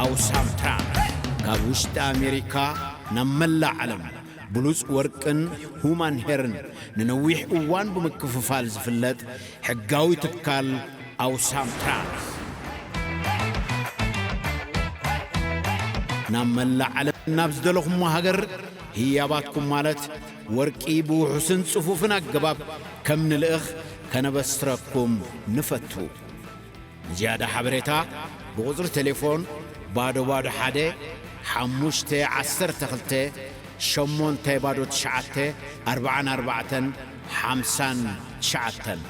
ኣውሳም ትራንስ ካብ ውሽጢ ኣሜሪካ ናብ መላእ ዓለም ብሉጽ ወርቅን ሁማን ሄርን ንነዊሕ እዋን ብምክፍፋል ዝፍለጥ ሕጋዊ ትካል ኣውሳም ትራንስ፣ ናብ መላእ ዓለም ናብ ዝደለኹሞ ሃገር ህያባትኩም ማለት ወርቂ ብውሑስን ጽፉፍን ኣገባብ ከም ንልእኽ ከነበስረኩም ንፈቱ። ንዝያዳ ሓበሬታ ብቁጽሪ ቴሌፎን ባዶ ባዶ ሓደ ሓሙሽተ ዓሰርተ ክልተ ሸሞንተ ባዶ ትሽዓተ ኣርባዓን ኣርባዕተን ሓምሳን ትሽዓተን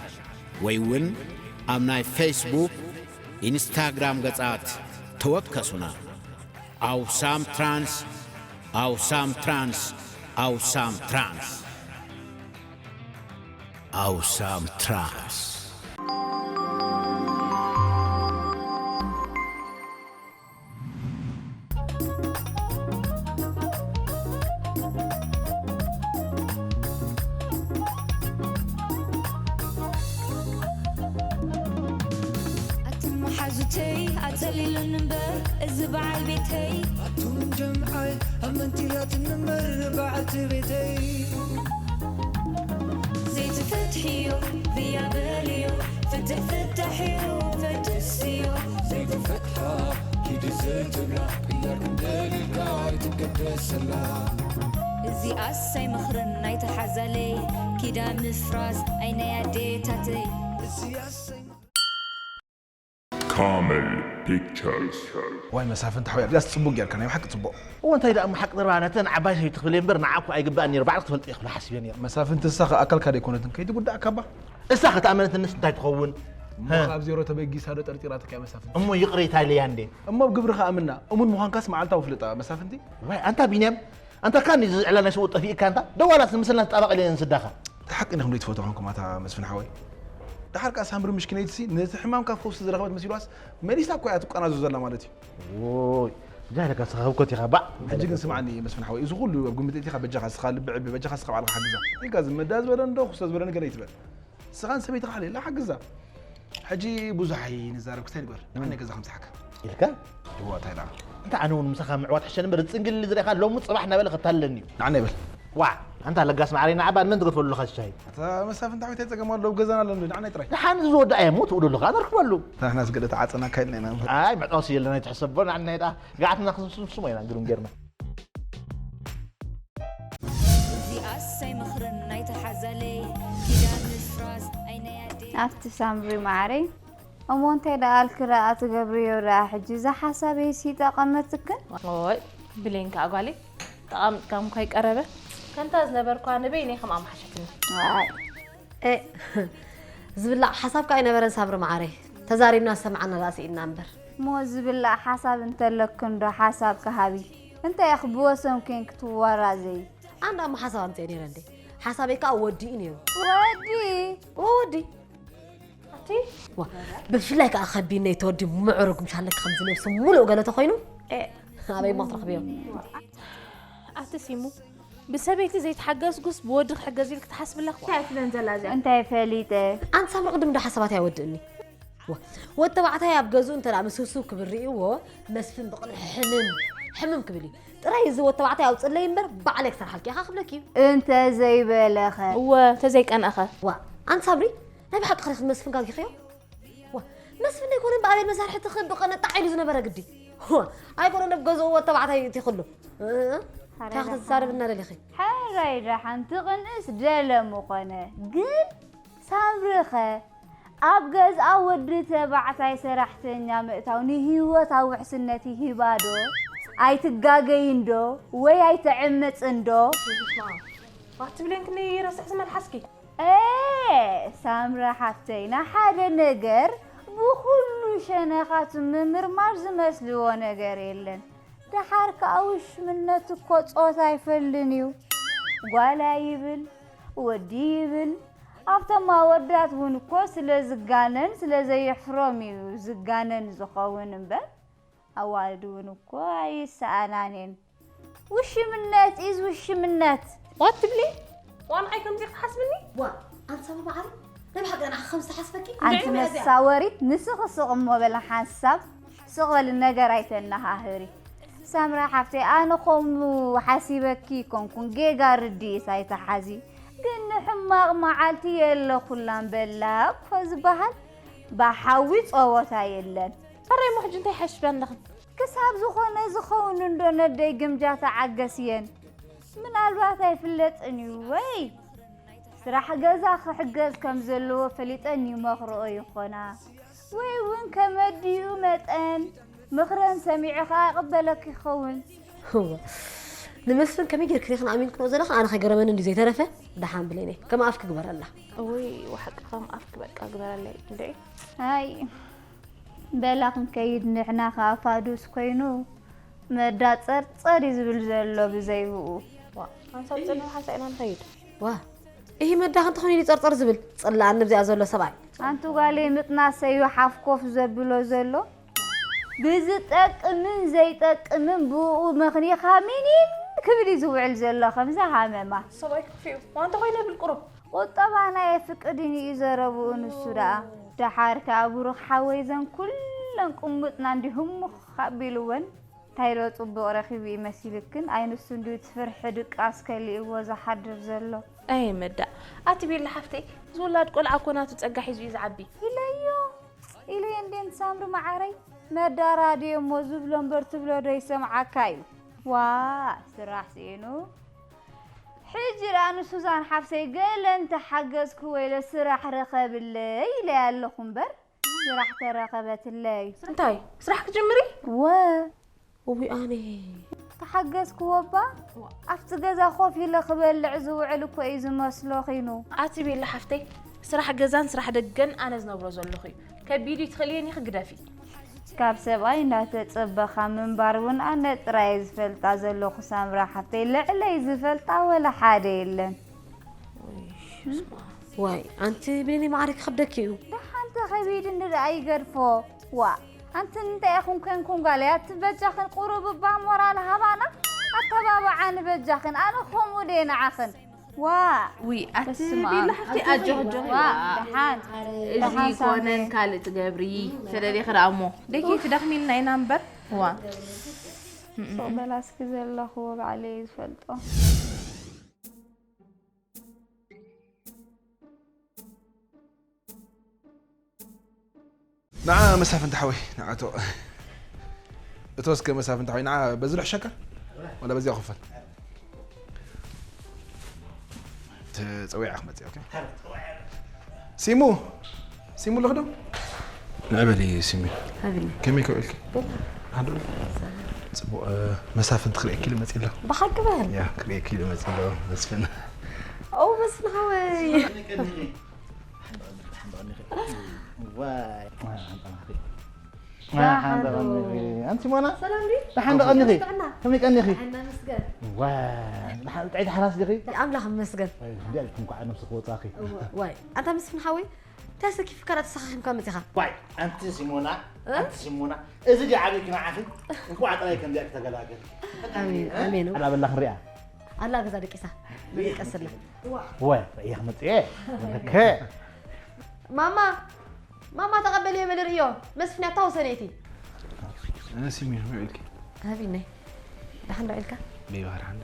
ወይ እውን ኣብ ናይ ፌስቡክ፣ ኢንስታግራም ገጻት ተወከሱና። ኣውሳም ትራንስ፣ ኣውሳም ትራንስ፣ ኣውሳም ትራንስ። ኣውሳም ትራንስ። ኣትን መሓዙተይ ኣጸሊሉኒ እምበር እዚ በዓል ቤተይ ኣቱም ጀምዓይ ኣብ መንቲላት እንበር በዓልቲ ቤተይ ዘይትፈትሕዮ ብያ በልዮ ፍትሕ ፍታሕዮ ፈትስዮ ዘይትፈትሓ ኪዲ ዘይትብላ ቅያር ክንደልልካ ኣይትገደሰላ እዚኣስ ኣይመኽርን ናይቲ ሓዛለይ ኪዳ ምፍራስ ኣይ ናይ ኣዴታተይ እዚኣስ ኣይመኽርን ካመል ፒክቸርስ። ዋይ መሳፍንቲ ሓወይ ኣብዚኣስ ጽቡቅ ጌርካ ናይ ብሓቂ ጽቡቅ። እወ እንታይ ደኣ እሞ ሓቂ ዘረባ ነተን ዓባይ ሰበይቲ ክብል እየ እምበር ንዓኩ ኣይግብኣን ነይሩ ባዕልኺ ትፈልጢ ኢኺ ክብላ ሓሲበ ነይረ። መሳፍንቲ እሳ ከ ኣካልካ ደይኮነትን ከይትጉዳእካ እባ። እሳ ክትኣመነትንስ እንታይ ትኸውን? እሞ ካብ ዜሮ ተበጊሳ ዶ ጠርጢራትካ እያ መሳፍንቲ? እሞ ይቕሬታ ኢለያ እንዴ? እሞ ኣብ ግብርኻ ኣምና። እሙን ምዃንካስ መዓልታዊ ፍለጣ መሳፍንቲ። ዋይ ኣንታ ቢንያም ኣንታ ካን እዚ ዕላ ናይ ሰብኡት ጠፊእካ ኣንታ ደዋላስ ንምስልና ተጣባቕ ኢለ ንስዳኻ። እቲ ሓቂ እንዲኹም ዘይትፈትዎ ኾንኩም ኣታ መስፍን ሓወይ። ደሓር ከኣ ሳምሪ ምሽኪነይትሲ ነቲ ሕማም ካብ ፈውሲ ዝረኸበት መሲልዋስ መሊሳ እኮ እያ ትቋናዞ ዘላ ማለት እዩ። ዎይ እንታይ ኢለካ ንስኻ ህውከት ኢኻ ባዕ። ሕጂ ግን ስምዓኒ መስፍን ሓወይ፣ እዚ ኩሉ ኣብ ግምት ኣእቲኻ በጃኻ ንስኻ ልቢ ዕቢ በጃኻ ንስኻ ባዕልኻ ሓግዛ ኢልካ ዝመዳ ዝበለኒ ዶ ክስቶ ዝበለኒ ገለ ኣይትበል። ንስኻን ሰበይትኻ ሓልየላ ሓግዛ። ሕጂ ብዙሕ ኣይንዛረብ ክስታይ ንግበር ንዓናይ ገዛ ከም ዝሓካ። ኢልካ? እዋ እንታይ ደኣ። እንታይ ኣነ እውን ምሳኻ ምዕዋት ሕሸኒ እምበር ዝጽንግልኒ ዝረኣኻ ሎሚ ጽባሕ እናበለ ከታልለኒ እዩ። ንዓናይ በል። ዋእ ኣንታ ለጋስ መዓረይ ንዓባ ንመን ትገድፈሉ ኣለኻ ሻሂ? ኣታ መሳፍንቲ ሓወይ እንታይ ጸገም ኣለዎ ኣብ ገዛና ኣሎ እንዶ ንዓናይ ጥራይ። ደሓን እዚ ዝወድኣ እየ እሞ ትብሉ ኣለኻ ኣነ ርክበሉ። ኣታ ንሕናስ ገለ ተዓጸናካ ኢልና ኢና። ኣይ ምዕጣስ የለና ኣይትሕሰቦ ንዓናይ ደኣ ገዓትና ክንስስሞ ኢና ግርም ጌርና። እዚኣስ ኣይመኽርን ናይቲ ሓዛለይ ኪዳን ምፍራስ ኣይ ናይ ኣዴ ኣቲ ሳምሪ መዓረይ እሞ እንታይ ደኣ ኣልኪ ደኣ ትገብርዮ ደኣ ሕጂ እዛ ሓሳበይስ ይጠቐመትክን? ኦይ ብሌን ከኣ ጓለይ ጠቓምጥካም እኳ ይቀረበ ከምታ ዝነበርኳ ንበይነይ ከም ኣምሓሸትኒ። ዋይ ኤእ ዝብላዕ ሓሳብካ ኣይነበረን ሳምሪ መዓረይ ተዛሪብና ዝሰምዓና ደኣ ስኢንና እምበር። እሞ ዝብላዕ ሓሳብ እንተለክን ዶ ሓሳብኪ ሃቢ እንታይ ኢኺ ብወሰን ኬንኪ ትዋራዘዪ? ኣነ ደኣ እሞ ሓሳብ ኣምጺኤ ነይረ እንዴ ሓሳበይ ከኣ ወዲኡ ነይሩ። ወዲ እወ ወዲ ኣቲ ዋ ብፍላይ ከኣ ከቢነይ ተወዲ ምዕሩግ ምሽ ኣለኪ ከምዚ ነብሲ ሙሉእ ገለ ተኾይኑ ኤእ ኣበይ እሞ ክትረኽብዮ። ኣቲ ሲሙ ብሰበይቲ ዘይትሓገዝኩስ ብወዲ ክሕገዝ ኢልኪ ትሓስቢ ኣለኺ? እንታይ እያ ትብለን ዘላ እዚኣ? እንታይ ፈሊጠ። ኣንቲ ሳምሪ ቅድም እንዶ ሓሳባተይ ኣይወድእኒ። ዋ፣ ወዲ ተባዕታይ ኣብ ገዝኡ እንተ ምስ ህውስው ክብል ርእይዎ መስፍን ብቕንዒ ሕምም ሕምም ክብል እዩ። ጥራይ እዚ ወዲ ተባዕታይ ኣውፅለይ እምበር ባዕለይ ክሰርሓልኪ እየ ከኣ ክብለኪ እዩ። እንተ ዘይበለኸ? እወ እንተ ዘይቀንአኸ? ዋ፣ ኣንቲ ሳምሪ ናይ ብሓቂ ኸ መስፍን ጋጊኽዮ? ዋ፣ መስፍን ደይኮነ እምበኣር መሳርሕትኽን ብቐነጣዕ ኢሉ ዝነበረ ግዲ። ዋ፣ ኣይኮነን ኣብ ገዝኡ ወዲ ተባዕታይ እቲኽሉ። እንታይ ክትዛረቢ እናደሊኺ? ሕራይ ደሓን ትቕንእስ ደለ ምኾነ ግን ሳምሪኸ ኣብ ገዝኣ ወዲ ተባዕታይ ሰራሕተኛ ምእታው ንህይወታ ውሕስነት ይህባ ዶ? ኣይትጋገይን ዶ? ወይ ኣይትዕመጽን ዶ? ትብሌን ክንደይ ረስሕ ዝመልሓስኪ? ኤ ሳምረ ሓፍተይ ንሓደ ነገር ብኹሉ ሸነኻቱ ምምርማር ዝመስልዎ ነገር የለን። ደሓር ከኣ ውሽምነት እኮ ጾታ ኣይፈልን'ዩ። ጓል ኣይብል፣ ወዲ ይብል፣ ኣብቶም ኣወዳት እውን እኮ ስለ ዝጋነን ስለ ዘየሕፍሮም እዩ ዝጋነን ዝኸውን እምበር ኣዋልድ እውን እኮ ኣይሰኣናን እየን። ውሽምነት is ውሽምነት። What ትብሊ? ዋንዓይ ከምዚ ክትሓስብኒ? ዋእ ኣንቲ ሳባ መዓረይ ናይ ብሓቂ ንዓኺ ከምዚ ትሓስበኪ? ኣንቲ ንዕመ እዚኣ። መሳወሪት ንስኺ ስቕ እሞ በሊ ሓንሳብ ስቕ በሊ ነገር ኣይተነሃህሪ። ሳምራ ሓፍተይ፣ ኣነ ከምኡ ሓሲበኪ ኣይኮንኩን፣ ጌጋ ርድኢት ኣይትሓዚ። ግን ንሕማቕ መዓልቲ የለ ኩላን በላ እኮ ዝበሃል፣ ብሓዊ ጸወታ የለን። ሕራይ እሞ ሕጂ እንታይ ሓሽብያ ኣለኽን? ክሳብ ዝኾነ ዝኸውን እንዶ ነደይ ግምጃ ተዓገስየን። ምናልባት ኣይፍለጥን እዩ ወይ ስራሕ ገዛ ክሕገዝ ከም ዘለዎ ፈሊጠን ይመኽርኦ ይኾና። ወይ እውን ከም ኣዲኡ መጠን ምኽረን ሰሚዑ ኸዓ ይቕበለኪ ይኸውን። እወ። ንመስፍን ከመይ ጌርክን ኢኽን ኣሚንክንኦ ዘለኽን? ኣነ ከይገረመኒ እንድዩ ዘይተረፈ። ደሓን ብለይነይ። ከም ኣፍ ክግበረላ። እውይ፣ ወሓቂ ከም ኣፍ ክበቃ ግበረለይ እንዴ። ኣይ፣ በላ ክንከይድ ንሕና ኸዓ ፋዱስ ኮይኑ መዳ ጸርጸር እዩ ዝብል ዘሎ ብዘይብኡ። ዋ፣ ሓንሳብ ጽንሑ ሓንሳእ ኢና ንኸይድ። ዋ፣ እሂ መዳ ክንትኾን ኢሉ ጸርጸር ዝብል? ጽላኣኒ ብዚኣ ዘሎ ሰብኣይ። ኣንቲ ጓለይ ምጥናሰ እዩ ሓፍ ኮፍ ዘብሎ ዘሎ። ብዝጠቅምን ዘይጠቅምን ብኡ መኽኒኻ ሚኒን ክብል እዩ ዝውዕል ዘሎ ከምዛ ሃመማ። ሰብኣይ ክፍኡ። ዋንታ ኮይነ ብል ቁሩብ። ቁጠባና የፍቅድን እዩ ዘረብኡ ንሱ ደኣ። ደሓር ከኣ ብሩኽ ሓወይ ዘን ኩለን ቅሙጥና እንዲሁም ሙኽ ኣቢልወን። እንታይ ዶ ጽቡቕ ረኺቡ እዩ መሲልክን? ኣይ ንሱ እንድዩ እቲ ፍርሒ ድቃስ ከሊእዎ ዝሓድር ዘሎ። ኣይ መዳ፣ ኣቲ ቤላ ሓፍተይ፣ እዚ ውላድ ቆልዓ እኮ ናቱ ጸጋ ሒዙ እዩ ዝዓቢ። ኢለዮ፣ ኢለዮ እንዴ ሳምሪ መዓረይ፣ መዳ ራድዮ እሞ ዝብሎ እምበር ትብሎ ዶ ይሰምዓካ እዩ? ዋ፣ ስራሕ ስኢኑ። ሕጂ ደኣ ንሱዛን ሓፍተይ ገለ እንተሓገዝክዎ ኢለ ስራሕ ርኸብለይ ኢለያ ኣለኹ እምበር። ስራሕ ተረኸበትለይ። እንታይ? ስራሕ ክጅምሪ? ወ። እዊ ኣነ። ተሓገዝክዎ እባ? ኣብቲ ገዛ ኮፍ ኢለ ክበልዕ ዝውዕል እኮ እዩ ዝመስሎ ኺኑ። ኣቲ ቤላ ሓፍተይ፣ ስራሕ ገዛን ስራሕ ደገን ኣነ ዝነብሮ ዘለኹ እዩ። ከቢድ እዩ፣ ትኽእልየን ኢኺ ግደፊ። ካብ ሰብኣይ እንዳተጸበኻ ምንባር እውን ኣነ ጥራይ ዝፈልጣ ዘለኹ ሳምራ ሓፍተይ፣ ልዕለይ ዝፈልጣ ወላ ሓደ የለን። ዋይ፣ ኣንቲ ብሌኒ ማዕረ ክኸብደኪ እዩ። ደሓን ተኸቢድ እንዲ ደኣ ይገድፎ። ዋ፣ ኣንቲ እንታይ ኢኹን ኮንኩን ጓለይ፣ ኣቲ በጃኽን ቁሩብ እባ ሞራል ሃባና፣ ኣተባብዓ ንበጃኽን፣ ኣነ ከምኡ ደየ ንዓኽን። ዋ፣ ውይ፣ ኣቲ በስመ ቤላ ኣብ። ሓፍቲ፣ ኣጆኺ፣ ኣጆኺ። ዋ፣ ደሓን፣ እዚ ደሓን ኮነን ሳምሪ። ካልእ ትገብሪ፣ ተደሊኺ ደኣ እሞ። ደኪ ትደኽሚልና ኢና እምበር። ዋ። ሶ በላ እስኪ ዘለኽዎ ባዕለይ ዝፈልጦ። ንዓ መሳፍንቲ ሓወይ፣ ንዓ እቶ። እቶ እስከ መሳፍንቲ ሓወይ፣ ንዓ በዚ ልሕሸካ? ወላ በዚኣ ክፈል? ተጸዊዓ ክመጽእ፣ ኦኬ? ሲሙ! ሲሙ ኣለኺ ዶ? ንዕበሊ ሲሙ። ሃብኒ። ከመይ ከውዕልኪ? ደህና። ሓንዱ? ጽቡቕ፣ እ፣ መሳፍንቲ ክርእየኪ ኢሉ መጺእ ኣሎ። ብሓቂ በል? ያ፣ ክርእየኪ ኢሉ መጺእ ኣሎ፣ መስፍን። ኦ፣ መስፍን ሓወይ። ዋይ። ደሓን ዶ? ኣንቲ ሲሞና? ሰላም ድዩ? ደሓን ዶ ቀኒኺ? ጥዕና? ከመይ ቀኒኺ? ጥዕና ይመስገን። ዋይ፣ ደሓን ጥዕይቲ ሓራስ ዲኺ? ኣምላኽ ይመስገን። ዋይ፣ እንዲያ ኢልኩም ከዓ ነብሲ ክወጻኺ። እወ። ዋይ፣ ኣንታ መስፍን ሓወይ፣ እንታይ ኣሰኪፍካ ዳ ተሰኻኺምካ መጺኻ? ዋይ፣ ኣንቲ ሲሞና፣ እ? ኣንቲ ሲሞና፣ እዚ ድዩ ዓብይኪ ንዓኺ? እንኳዕ ጥራይ ከምዚኣ ተገላገልኪ። ኣሜን፣ ኣሜን። ኣላ በላ ክንሪኣ። ኣላ ገዛ ደቂሳ። ደቂስላ። ዋይ፣ ርእየ ክመጽእ እየ። ከ። ማማ፣ ማማ ተቐበልዮ በሊ ርእዮ። መስፍን ኣታ ወሰነይቲ። ኣነ ሲሚ ውዒልኪ። ሃቢነይ። ደሓን ዶ ውዒልካ? በይ ባህር ሓንደ።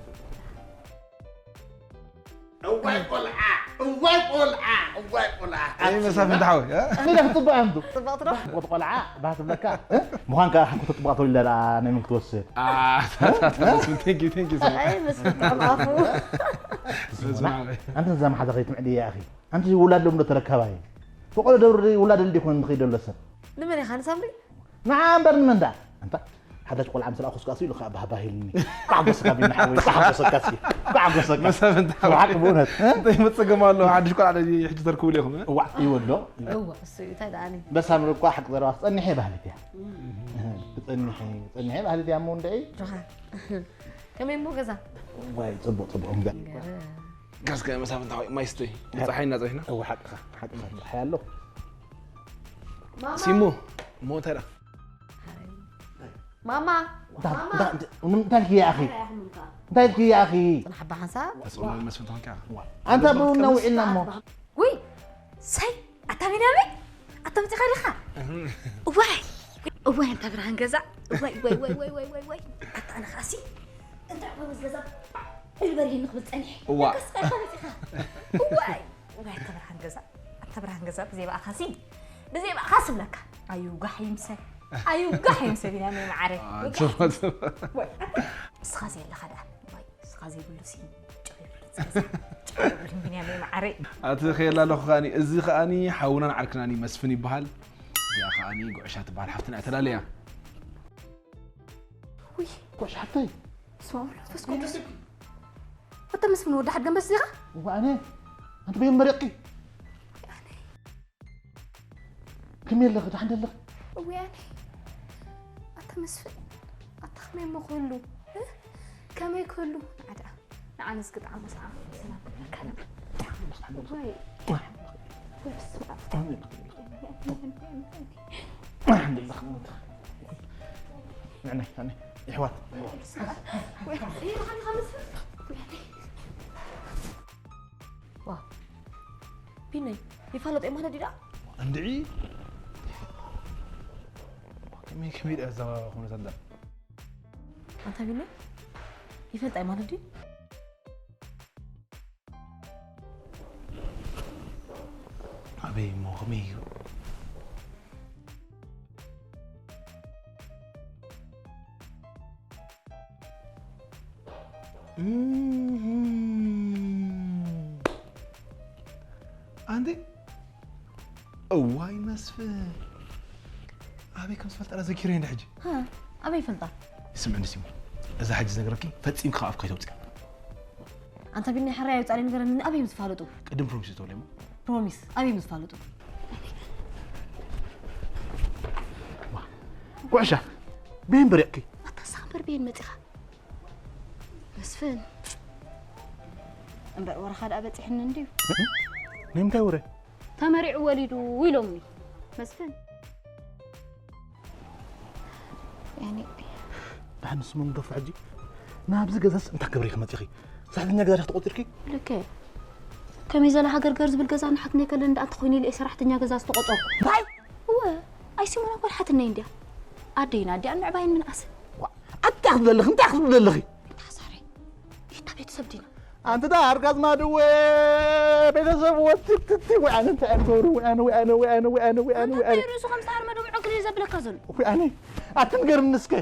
እዋይ ቆልዓ፣ እዋይ ቆልዓ፣ እዋይ ቆልዓ። ኣይ መሳፍንቲ ሓወይ፣ እ? ንደኽ ጽቡቕ ኣንቱ። ጽቡቕ ትዶ? ጽቡቕ ቆልዓ፣ ባህ ትብለካ። እ? ምዃንካ ሓንቲ ጽቡቕ ተወሊዳ ደኣ ናይ መን ክትወስድ? አ፣ ታ፣ ታ፣ ታ፣ መስፍን፣ thank you፣ thank you so much። ኣይ፣ መስፍን ጥዑም ኣፉ። መስፍን ሓወይ። ኣንተ እዛ መሓዛ ከይትምዕድ እያ፣ ኣኺ። ኣንቲ ውላድ ለምዶ ተረካባይ። ፈቆዶ ደብሪ ውላድ ልዲ ይኮን ንኸይድ ዘሎ ሰብ። ንመን ኢኻ ንሳምሪ? ንዓ እምበር ንመን ደኣ? ኣንታ ሓዳሽ ቆልዓ ምስ ረኣኹስ ከኣ ኢሉ ከኣ ባህባህ ኢሉኒ። ቋዕ ጎስካ ቢና ሓወይ፣ ቋዕ ጎሰካ እስኪ። ቋዕ ጎሰካ። መሳፍንቲ ሓወይ። ብሓቂ ብእውነት፣ እ? እንታይ መጸገም ኣሎ? ሓድሽ ቆልዓ ሕጂ ተርክቡሉ ኢኹም፣ እ? እዋዕ፣ ይወዶ። እወ፣ እሱ እዩ፣ እንታይ ደኣ እኔ? በሳምሪ እኳ ሓቂ ዘረባ ክጸንሕ እየ ባህሊት እያ። እህ፣ ክጸንሕ እየ፣ ክጸንሕ እየ ባህሊት እያ እሞ እንድዒ። ጆኻ። ከመይ እሞ ገዛ? ዋይ፣ ጽቡቕ፣ ጽቡቕ እምበር። ገረ። ጋስከ መሳፍንቲ ሓወይ፣ ማይ ስተይ። ንጸሓይ እናጸሒና። እወ፣ ሓቅኻ፣ ሓቅኻ፣ ጸሓይ ኣሎ። ማማ። ሲሙ፣ ሞተራ። ማማ። እንታ-፣ ማማ። እንታ-፣ እንታ-፣ እንታይ ኢልኪ እያ ኣኺ? እንታይ ኢልኪ እያ ኣኺ? ጽናሕ ኣባ ሓንሳብ። ተስፋ መስፍን ተኾንካ። ኣንታ ብእውና ውዒልና እሞ። ውይ፣ ሰይ፣ ኣታ ቢንያሚን፣ ኣታ መጺኻ ዲኻ? እህም። ዋይ። እዋይ ኣንታ ብርሃን ገዛ። እዋይ እዋይ እዋይ እዋይ እዋይ እዋይ እዋይ። ኣታ ኣነ ኸኣሲ እንታይ ዕባይ ምስ ገዛ። ኢልበል ንኽብል ጸኒሐ። እዋ። ከስካ ኢኻ መጺኻ። እዋይ እዋይ ኣታ ብርሃን ገዛ። ኣታ ብርሃን ገዛ ብዘይ ብኣኻሲ ብዘይ ብኣኻሲ ብለካ። ኣዩ ጋሕ ይምሰል። ኣዩ ጋሕ ይምሰል ኢና መዓረ። ንስኻ ዘለኻ ደኣ። እዋይ ንስኻ ዘይብሉ ሲ ጨው ይብሉ። ጨው ይብሉ ቢንያም መዓረ። ኣቲ ኸየላ ኣለኹ ከኣኒ፣ እዚ ከኣኒ ሓውናን ዓርክናን እዩ፣ መስፍን ይበሃል። እዚኣ ከኣኒ ጉዕሻ ትበሃል ሓፍትና እያ ተላለያ። ውይ፣ ጎሽ ሓፍተይ። በስመ ኣብ ወመንፈስ ቅዱስ። ወተ መስፍን ወዲ ሓድ ገንበስ ዲኻ? እዋ ኣነ። ኣንቲ በየን መሪቕኪ? ከመይ ኣለኺ? ደሓን ደለኺ? እውይ ኣነ። ኣታ መስፍን፣ ኣታ ከመይ እሞ ክህሉ? እ? ከመይ ክህሉ? ንዓ ደኣ፣ ንዓ ነዚ ግጥዓሞ ሰዓት ሰላም ክብለካ ደኣ። ወይ፣ ወይ በስመ ኣብ። ንዕናይ፣ ንዕናይ፣ የሕዋት። ወይ፣ ይርሓልካ መስፍን። ዋ፣ ቢነይ፣ ይፋለጦ እዩ ማለት ድዩ ደኣ? እንድዒ። ከመይ፣ ከመይ ደኣ እዛ ኩነታት ደኣ? ኣንታ ቢነይ፣ ይፈልጣ እዩ ማለት ድዩ? ኣበይ እሞ ከመይ እዩ? እም። ኣንቲ፣ እዋይ መስፍን፣ ኣበይ ከም ዝፈልጣ ዘኪረ እንደ ሕጂ። ሃ፣ ኣበይ ይፈልጣ? ስምዕኒ ሲሙ፣ እዛ ሕጂ ዝነግረኪ ፈጺምካ ኣፍ ከይተውፅያ። ኣንታ ቢኒ፣ ሕራይ ኣይውፃእለይ ንገረኒ፣ ኣበይ እዮም ዝፋለጡ? ቅድም ፕሮሚስ ተብለይ እሞ። ፕሮሚስ፣ ኣበይ እዮም ዝፋለጡ? ዋ፣ ጉዕሻ፣ በየን በሪቕኪ? ኣታ ንስኻ እምበር በየን መፂኻ? መስፍን፣ እምበር ወረኻ ደኣ በፂሕኒ እንድዩ። ናይ ምንታይ ወረ? ተመሪዑ ወሊዱ ኢሎምኒ። መስፍን። ያኒ፣ ደሓን ንስሞም ደፉ ሕጂ። ናብዚ ገዛስ እንታይ ክገብሪ ኢኺ መፂኺ? ሰራሕተኛ ገዛ ዲኺ ተቖፂርኪ? ልክዕ። ከመይ ዘለ ሃገርገር ዝብል ገዛ ንሓትነይ ከለኒ ደኣ እንተኾይኑ ኢለ እየ ሰራሕተኛ ገዛ ዝተቖፀርኩ። እንታይ? እወ፣ ኣይ ሲሞና እኮ ሓትነይ እንድያ። ኣደይን ኣዲኣን ምዕባይን ምንኣስን። ዋ፣ እንታይ ክትብሊ ኣለኺ? እንታይ ክትብሊ ኣለኺ? ተሓሳሪ። ኢታ ቤተሰብ ዲና። ኣንቲ ደኣ ኣርጋዝማ ድወ ቤተሰብ ወትክትቲ ወይ ኣነ እንታይ እየ ዝገብሩ? ወይ ኣነ፣ ወይ ኣነ፣ ወይ ኣነ፣ ወይ ኣነ፣ ወይ ኣነ፣ ወይ ኣነ። እንታይ ርእሱ ከም ዝተሃርመ ደምዖ ክልል ዘብለካ ዘሎ? ወይ ኣነ። ኣቲ ንገርኒ እስከ።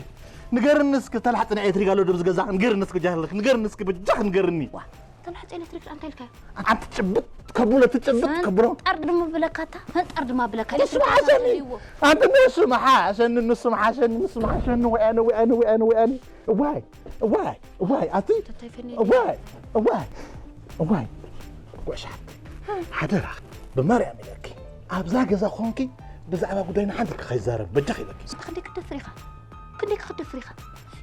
ንገርኒ እስከ። ተላሕጽ ናይ ኤሌክትሪክ ኣሎ ድምዚ ገዛ። ንገርኒ እስከ ጃህል። ንገርኒ እስከ በጃኽ ንገርኒ። ዋ፣ ተላሕጽ ኤሌክትሪክ ደኣ እንታይ ኢልካዮ? ኣንቲ ጭብጥ ከብሎ ትጭብጥ ከብሎ። ፈንጠር ድማ ብለካታ፣ ፈንጠር ድማ ብለካ። ንሱ ኤሌክትሪክ መሓሸኒ። ተልይዎ። ኣንቲ ንሱ መሓሸኒ፣ ንሱ መሓሸኒ፣ ንሱ መሓሸኒ። ወይ ኣነ፣ ወይ ኣነ፣ ወይ ኣነ፣ ወይ ኣነ። እዋይ፣ እዋይ፣ እዋይ፣ ኣቲ ተታይ ፈኒ። እዋይ፣ እዋይ፣ እዋይ። ጎሽ ሓፍተይ፣ ሓደራ፣ ብማርያም ኢለኪ፣ ኣብዛ ገዛ ኮንኪ ብዛዕባ ጉዳይና ሓንቲ ከይዛረብ በጃኺ ኢለኪ። ክንደይ ክትደፍር ኢኻ? ክንደይ ክትደፍር ኢኻ?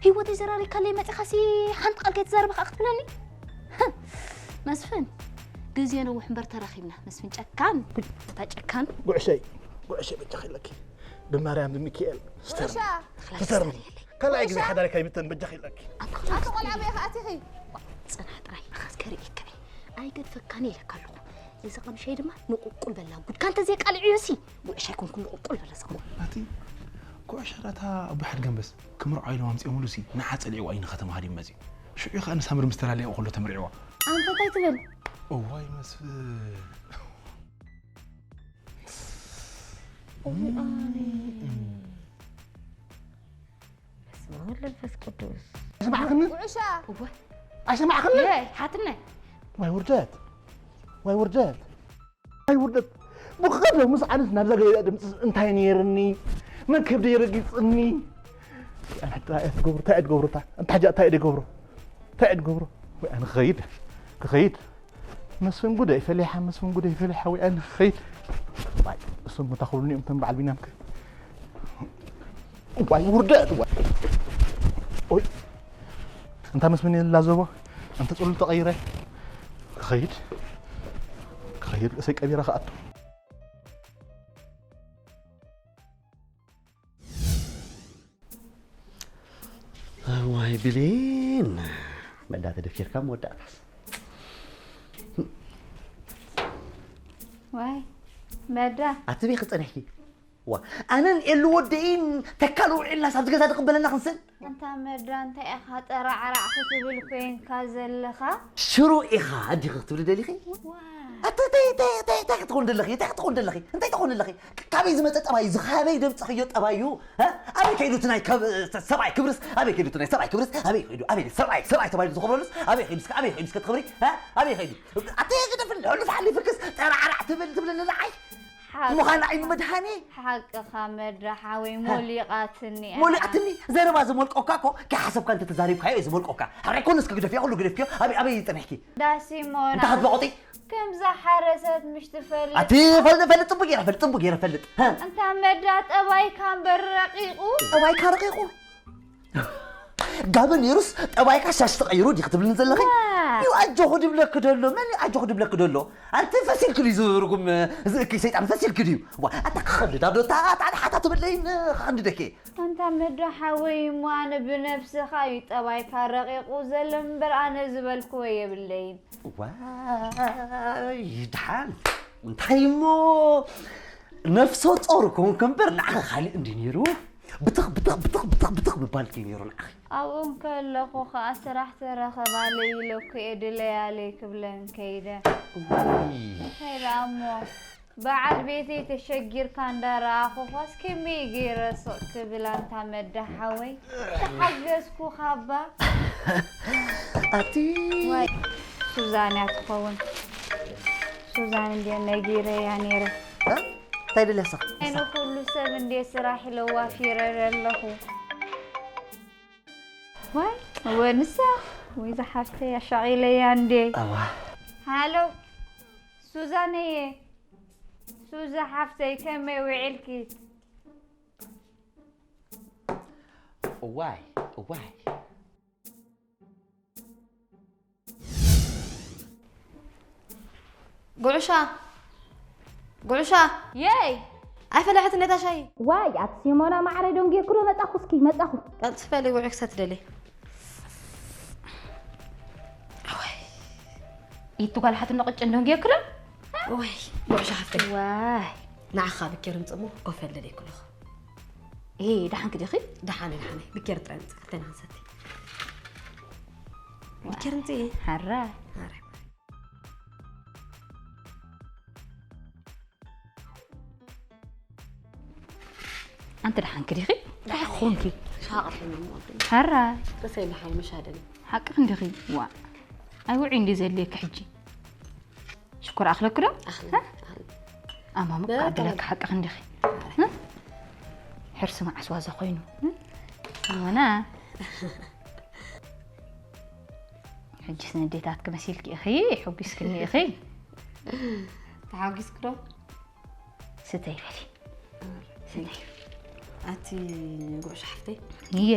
ህይወተይ ዘራሪካለይ መጺኻሲ ሓንቲ ቃል ከይትዛረብ ኸኣ ክትብለኒ? መስፍን፣ ግዜ ነዊሕ እምበር ተራኺብና። መስፍን ጨካን፣ ኣታ ጨካን። ጉዕሸይ፣ ጉዕሸይ በጃኺ ኢለኪ። ብማርያም ብሚካኤል፣ ስተርኒ። ጉዕሻ! ስተርኒ። ካልኣይ ግዜ ሓዳሪካ ይብተን በጃኺ ኢለኪ። ኣታ ኣቲ ቆልዓ በይ ኸኣቲኺ? ጽናሕ ጥራይ፣ ኣኻስ ከርእየካ እየ። ኣይገድፈካን እየ ኢለካ ኣለኹ። እዚ ቀምሸይ ድማ ንቁልቁል በላ። ጉድካ እንተዘይቃልዕዮሲ፣ ጉዕሽ ኣይኮንኩን ንቁልቁል በላ ሰሙ። ኣቲ ጉዕሽ ረታ ኣቦይ ሓድገምበስ ክምርዖ ኢሎም ኣምጺኦምሉሲ፣ ንዓ ጸሊዕዋ እዩ ንኸተማ ሃዲም መጺኡ። ሽዑ ኸኣ ንሳምሪ ምስ ተላለየ ከሎ ተመርዒዋ። ኣንታ እንታይ ትብል? እዋይ መስፍን። እዋይ ኣነ። በስመ አብ ወወልድ ወመንፈስ ቅዱስ። ኣይሰማዕክኒ? ጉዕሻ። እወ። ኣይሰማዕክኒ? የ፣ ሓትነ። ዋይ ውርደት። ዋይ ውርደት። ዋይ ውርደት። ብቐደሙ ምስ ኣነስ ናብዛ ገዛ ድምፂ እንታይ ነይርኒ? መን ከብደይ ረጊፅኒ? ኣነ ሕጂ እንታይ እየ ትገብሩ? እንታይ እየ ትገብሩ? እታ እንታይ ሕጂ እንታይ እየ ትገብሩ? እንታይ እየ ትገብሩ? ወይ ኣነ ክኸይድ። ክኸይድ። መስፍን ጉደይ ፈሊሓ፣ መስፍን ጉደይ ፈሊሓ፣ ወይ ኣነ ክኸይድ። ዋይ፣ እሶም መታኹሉኒ እዮም፣ እቶም በዓል ቢናም ከ። ዋይ፣ ውርደት፣ ዋይ። ኦይ፣ እንታ መስፍን የላ ዘቦ፣ እንተ ጽሉል ተቐይረ። ክኸይድ፣ ክኸይድ፣ እሰይ ቀቢረ ክኣቱ። እዋይ ብሌን፣ መዳ ተደፊርካ መወዳእታስ። ዋይ፣ መዳ። ኣትቤ ክጸኒሕኪ። ዋ ኣነን ኤሉ ወደይን ተካል ውዒልና ሳብዚ ገዛ ድቕበለና ክንስን። ኣንታ መድራ እንታይ ኢኻ ጠራዕራዕ ክትብል ኮይንካ ዘለኻ? ሽሮ ኢኻ ኣዲኺ ክትብሊ ደሊኺ? ኣቲ እንታይ እንታይ እንታይ እንታይ ክትኾን ደለኺ? እንታይ ክትኾን ደለኺ? እንታይ ትኾን ኣለኺ? ካበይ ዝመፀ ጠባይ እዩ? ዝኻበይ ደምፀኽዮ ጠባይ እዩ? ኣበይ ከይዱ እቲ ናይ ሰብኣይ ክብርስ? ኣበይ ከይዱ እቲ ናይ ሰብኣይ ክብርስ? ኣበይ ከይዱ? ኣበይ ሰብኣይ ሰብኣይ ተባሂሉ ዝኸብረሉስ? ኣበይ ከይዱ እስከ ኣበይ ከይዱ እስከ ትኸብሪ? ኣበይ ከይዱ? ኣቲ ግደፍኒ፣ ሕሉፍ ሓሊፍክስ ጠራዕራዕ ትብል ትብለኒ ንዓይ? ምዃን ዓይኒ መድሃኒ። ሓቅኻ መድራ ሓወይ ሞሊቓትኒ እያ። ሞሊቓትኒ? ዘረባ ዝሞልቆካ እኮ ከይሓሰብካ እንተተዛሪብካዮ እዩ ዝሞልቆካ። ሕራይ ኮነ እስከ ግደፍዮ፣ ኩሉ ግደፍዮ፣ ኣበይ ኣበይ ይጸኒሕኪ? ዳሲሞና። እንታይ ክትበቑጢ? ከምዛ ሓረሰት ምሽ ትፈልጥ። ኣቲ ፈልጥ ፈልጥ ጽቡቅ ገይረ ፈልጥ ጽቡቅ ገይረ ፈልጥ። ሃ? እንታ መድራ ጠባይካ እምበር ረቂቑ። ጠባይካ ረቂቑ። ጋበ ነይሩስ ጠባይካ ሻሽ ተቐይሩ ዲኺ ትብልኒ ዘለኺ? ዩ ኣጆኹ ድብለኪ ደሎ መን ዩ ኣጆኹ ድብለኪ ደሎ? ኣንቲ ፈሲልኪ ድዩ ዝርጉም ዝእክይ ሰይጣን ፈሲልኪ ድዩ? ዋ ኣታ ክኸብድ ኣብ ዶታ ኣታ ሓታ ትብለይን ክኸንድደኪ። ኣንታ መዶ ሓወይ እሞ ኣነ ብነብስኻ ዩ ጠባይካ ረቂቑ ዘሎ እምበር ኣነ ዝበልክዎ የብለይን። ዋይ ድሓን እንታይ እሞ ነፍሰ ጾር ኮንክ እምበር ንዓኺ ካሊእ እንዲ ነይሩ ብትኽ ብትኽ ብትኽ ብትኽ ብትኽ ምባል ከይ ነይሩ ንዓኺ። ኣብኡ እንከለኹ ኸኣ ስራሕ ተረኸባለይ ኢለ እኮ እየ ድለያለይ ክብለን ከይደ። እንታይ ደኣ እሞ በዓል ቤተይ ተሸጊርካ እንዳረኣኹኻስ ከመይ ገይረ ስቕ ክብል ኣንታ መዳ ሓወይ ተሓገዝኩኻ እባ። ኣቲ ዋይ ሱዛን እያ ትኸውን። ሱዛን እንድየ ነጊረያ ነይረ። እንታይ ደልያ ንስኺ? ኣይ ንኹሉ ሰብ እንድየ ስራሕ ኢለ ዋፊረ ዘለኹ። ዋይ እወ ንሳ ወይ ዝሓፍተይ ኣሻቒለያ እንዴ። ኣዋ። ሃሎ ሱዛነየ ሱዛ ሓፍተይ ከመይ ውዒልኪ? እዋይ እዋይ ጉዕሻ ጉዕሻ የይ ኣይፈለሐትን ነታ ሻሂ። ዋይ ኣቲ ሲሞና ማዕረይ ደንጉየኪ ዶ መጻኹ እስኪ መጻኹ። ቀልጥፊ በሊ ውዒ ክሰቲ ደልየ። ኣዋይ ኢቱ ጓል ሓትኖ ቅጭን ደንጉየኪ ዶ። ዋይ ጉዕሻ ሓፍተይ ዋይ ንዓኻ ብኬር ምጽሞ ኮፍ በል ደልየ ክለኹ። እ ደሓንኪ ዲኺ? ደሓነ ደሓነ ብኬር ጥራይ ምጽ ክልተና ክንሰቲ። ብኬር ምጽ። ሓራ። ሓራ። ኣንቲ ደሓንኪ ዲኺ? እንታይ ኾንኪ? ሻቕር ሕሙም ወዲ። ሓራይ። ተሰይ ለሓይ መሻደኒ። ሓቅኺ እንዲኺ? ዋ። ኣይ ውዒ እንዲ ዘድልየኪ ሕጂ። ሽኮር ኣኽለኪ ዶ? ኣኽለ። ኣማሙቅ በቃ። ዓደለኪ ሓቅኺ እንዲኺ? ሕርሲ መዓስ ዋዛ ኮይኑ? ኣና። ሕጂስ ንዴታትኪ መሲልኪ ኢኺ፣ ሑጒስክኒ ኢኺ። ተሓጒስኪ ዶ? ስተይ በሊ። ስተይ። ኣቲ ጉዕሽ ሓፍተይ። እየ።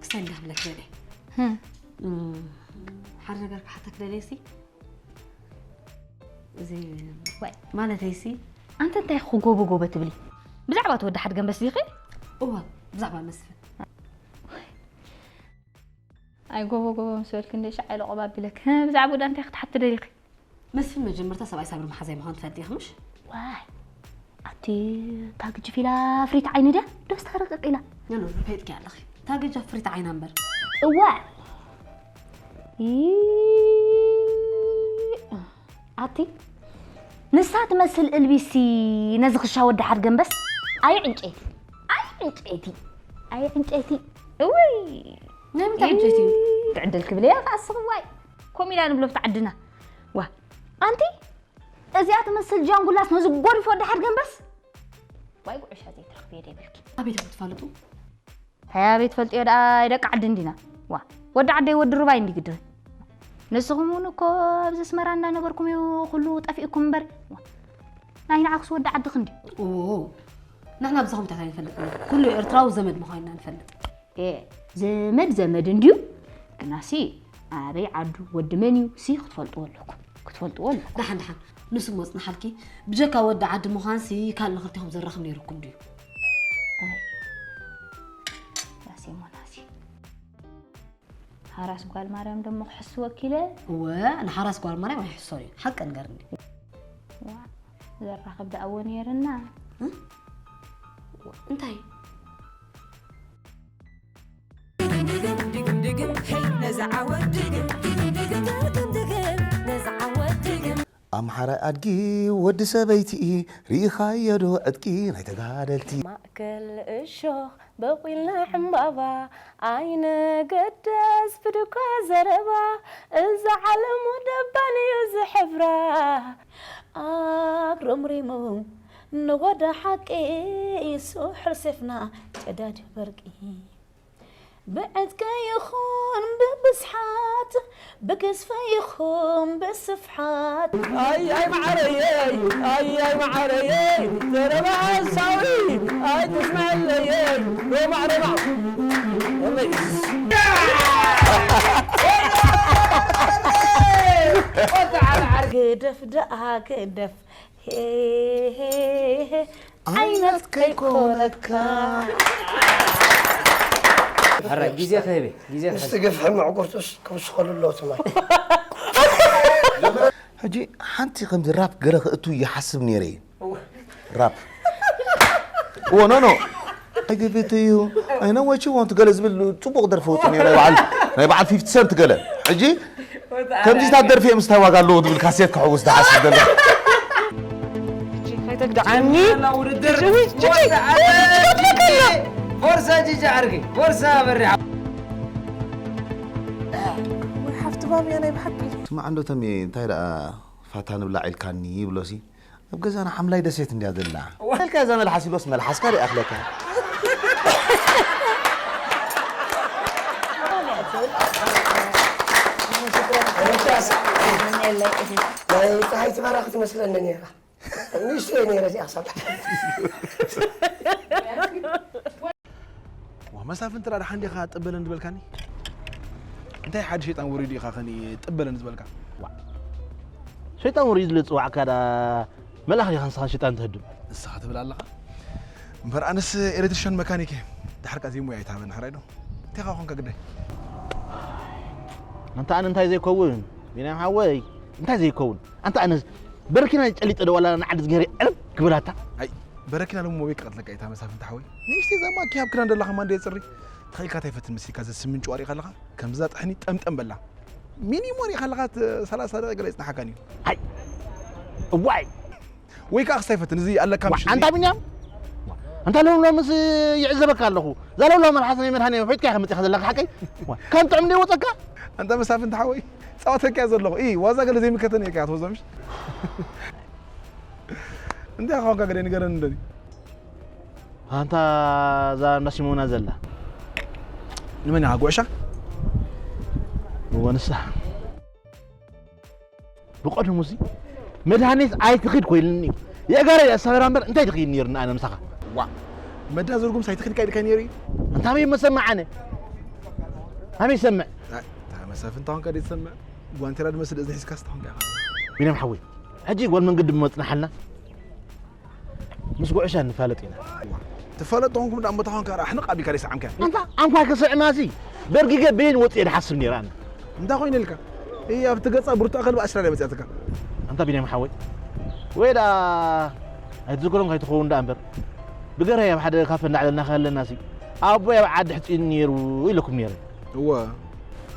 ክሳይ እንዳኽብለክ ደለ። ሓደ ነገር ክሓተክ ደለሲ። እዚ ዋይ። ማለተይሲ። ኣንተ እንታይ ክጎበጎበ ትብሊ? ብዛዕባ ተወዲ ሓድ ገንበስ ዲኺ? እዋ፣ ብዛዕባ መስፍን። ኣይ ጎቦ ጎቦ ምስ በልኪ እንደ ሻዕ ኢለ ቆብ ኣቢለኪ። ብዛዕባ ወዳ እንታይ ክትሓቲ ደሊኺ? መስፍን መጀመርታ ሰብኣይ ሳብሪ መሓዛይ ምዃኑ ትፈልጢ ኢኺ ምሽ? ዋይ ኣቲ እታ ግጅፍ ኢላ ኣፍሪት ዓይኒ ድያ? ዶስ ታረቅቅ ኢላ? ኖ ኖ ፈይጥኪ ኣለኺ። እታ ግጅፍ ኣፍሪት ዓይና እምበር። እዋ ይ- ኣቲ ንሳ ትመስል እልቢሲ ነዚ ክሻ ወዲ ሓድ ገንበስ ኣይ ዕንጨይቲ ኣይ ዕንጨይቲ ኣይ ዕንጨይቲ እውይ ናይ ምንታይ ዕንጨይቲ እዩ? ትዕድል ክብል እያ ከዓ ስኽዋይ ኮሚላ ንብሎ ብቲ ዓድና ዋ ኣንቲ እዚኣ ትመስል ጃንጉላስ ነዚ ጎሪፍ ወዲ ሓድ ገንበስ ዋይ ጉዕሻ ዘይትረኽብዮ ደይብልኪ ኣቤት ክትፋለጡ እንታይ ኣበይ ትፈልጥዮ ደኣ ደቂ ዓዲ እንዲና ዋ ወዲ ዓደይ ወዲ ሩባይ እንዲ ግድሪ ንስኹም እውን እኮ ኣብዚ ኣስመራ እንዳነበርኩም እዩ ኩሉ ጠፊእኩም እምበር ናይ ንዓኹስ ወዲ ዓድኺ እንዲ ንሕና ብዛኹም እንታይ ንፈልጥ ኩሉ ኤርትራዊ ዘመድ ምዃንና ንፈልጥ ዘመድ ዘመድ እንድዩ ግናሲ ኣበይ ዓዱ ወዲ መን እዩ ሲ ክትፈልጥዎ ኣለኩም ክትፈልጥዎ ኣለኩም ደሓን ደሓን ንሱ መፅናሓልኪ ብጀካ ወዲ ዓዲ ምዃንሲ ካልእ ንክልቴኹም ዘራኽብ ነይሩኩም ድዩ ዳሴ ሞናሲ ሓራስ ጓል ማርያም ደሞ ክሕሱ ወኪለ እወ ንሓራስ ጓል ማርያም ኣይሕሶን እዩ ሓቂ ንገርኒ ዘራኽብ ደኣ እዎ ነይርና። እንታይ? ኣምሓራይ ኣድጊ ወዲ ሰበይቲ ርኢኻዮ ዶ ዕጥቂ ናይ ተጋደልቲ። ማእከል እሾኽ በቑልና ዕምባባ ኣይንገደስ ብድኳ ዘረባ እዛ ዓለሙ ደባን እዩ ዝሕብራ ኣግረምሪሙ ንጎዳ ሓቂ ስሑል ሴፍና ቀዳድ በርቂ ብዕጥቂ ይኹን ብብዝሓት ብግዝፈ ይኹን ብስፍሓት ኣይ ኣይ መዓረየይ ኣይ ኣይ መዓረየይ ተረባሓሳዊ ኣይ ትስመዐለየይ ሮማዕ ሮማዕ ግደፍ ደኣ ግደፍ ሄሄሄ ዓይነት ከይኮነካ ሕራይ ግዜ ክህብ ግዜ ምስቲ ግፍሒ ምዕጉርቱስ ክውስኸሉ ኣለዎ ትማል ሕጂ ሓንቲ ከምዚ ራፕ ገለ ክእቱ ይሓስብ ነይረ እዩ ራፕ እዎ ኖ ኖ I give it to you I know what you want ገለ ዝብል ፅቡቕ ደርፊ ወፁ ነይረ በዓል ናይ በዓል ፊፍቲ ሰንት ገለ ሕጂ ከምዚታት ደርፊ እየ ምስታይ ዋጋ ኣለዎ ዝብል ካሴት ክሕውስ ዝሓስብ ዘሎ ከይተግድዓኒ ውድድር ጅዊ ጅዊ ቦርሳ ጂጂ ዓርኪ ቦርሳ በሪሓ ወይ ሓፍቲ ባብያ ናይ ብሓቂ ስማዕ እንዶ ተሜ እንታይ ደኣ ፋታ ንብላዕ ኢልካኒ ይብሎሲ ኣብ ገዛና ሓምላይ ደሴት እንድያ ዘላ ኢልካ እዛ መልሓስ ኢሎስ መልሓስካ ዶ ይኣኽለካ ናይ ፀሃይ ትባራ ክትመስለኒ ነይራ ንእሽቶ እየ ነይረ እዚኣ ክሳብ ዋ መሳፍንቲ ራዳ ሓንዲኻ ጥበለን ዝበልካኒ እንታይ ሓደ ሸይጣን ወሪዱ ኢኻ ኸኒ ጥበለን ዝበልካ ዋ ሸይጣን ወሪዱ ዝለ ዝፅዋዕካ ዳ መልኣኽ ዲኻ ንስኻ ሸይጣን ትህድም ንስኻ ትብል ኣለኻ እምበር ኣነስ ኤሌክትሪሻን መካኒክ እየ ድሓር ቃ ዘይሙያ ኣይትሃበኒ ሕራይ ዶ እንታይ ኻ ኾንካ ግዳይ ኣንታ ኣነ እንታይ ዘይከውን ቢንያም ሓወይ እንታይ ዘይከውን ኣንታ ኣነ በረኪና ጨሊጠ ዶ ዋላ ንዓዲ ዝገሪ ዕርብ ክብላታ ኣይ በረኪና ሎሚ ሞቤ ክቐትለካ እታ መሳፍንቲ ሓወይ ንእሽተይ ዛማ ኪ ሃብክና እንደላ ከማን ደየፅሪ ተኸኢልካ እንታይ ፈትን መሲልካ ዘስምን ጭዋሪ ከለኻ ከምዛ ጥሕኒ ጠምጠም በላ ሚኒሞሪ ከለኻ ሰላሳ ደቂቃ ገለ ይፅናሓካን እዩ ኣይ እዋይ ወይ ከዓ ክስታይ ፈትን እዚ ኣለካ ምሽ ኣንታ ቢንያም ኣንታ ሎም ሎምስ ይዕዘበካ ኣለኹ እዛ ሎም ሎም መልሓስ ናይ መድሃኒ ውሒጥካ ኢኻ መፂኻ ዘለካ ሓቀይ ከም ጥዕም ደይወፀካ ኣንታ መሳፍንቲ ሓወይ ፃወተካ ዘለኹ ኢ ዋዛ ገለ ዘይምከተን እየ ከያ ትወዞ ምሽ እንታይ ኾንካ ገለ ንገረን እንደኒ ኣንታ እዛ እንዳ ሲሞና ዘላ ንመን ኢኻ ጉዕሻ እወ ንሳ ብቐድሙ እዚ መድሃኒት ኣይትኺድ ኮይልኒ የእጋረ የሳበራ እምበር እንታይ ትኽይድ ነይርኒ ኣነ ምሳኻ ዋ መዳ ዝርጉም ሳይትኽድ ካይድካይ ነይሩ እዩ እንታይ ኣበይ መሰማዕ ኣነ ኣበይ ይሰምዕ መሳፍንታ ኾንካ ደይ ትሰምዕ ጓንቴራ ድመስል እዝኒ ሒዝካ ስታ ኾንካ ኢኻ ቢንያም ሓወይ ሕጂ ጓል መንገዲ መፅናሓልና ምስ ጉዕሻ ንፋለጥ ኢና ትፋለጥ ተኾንኩም ደኣ እሞ ተኾንካ ራ ኣሕንቕ ኣቢልካ ደይ ሰዓምካ ኣንታ ኣንኳ ክስዕማሲ በርጊገ በይን ወፅየ ድሓስብ ነይረ ኣነ እንታይ ኮይኑ ኢልካ እይ ኣብቲ ገፃ ብርቱዕ ከልቢ ኣስትራልያ መፅያትካ ኣንታ ቢንያም ሓወይ ወይ ደኣ ኣይትዝክሮም ከይትኸውን ደኣ እምበር ብገርሀይ ኣብ ሓደ ካፈ እንዳዕለልና ከለና ሲ ኣቦይ ኣብ ዓዲ ሕፂን ነይሩ ኢለኩም ነይረ እወ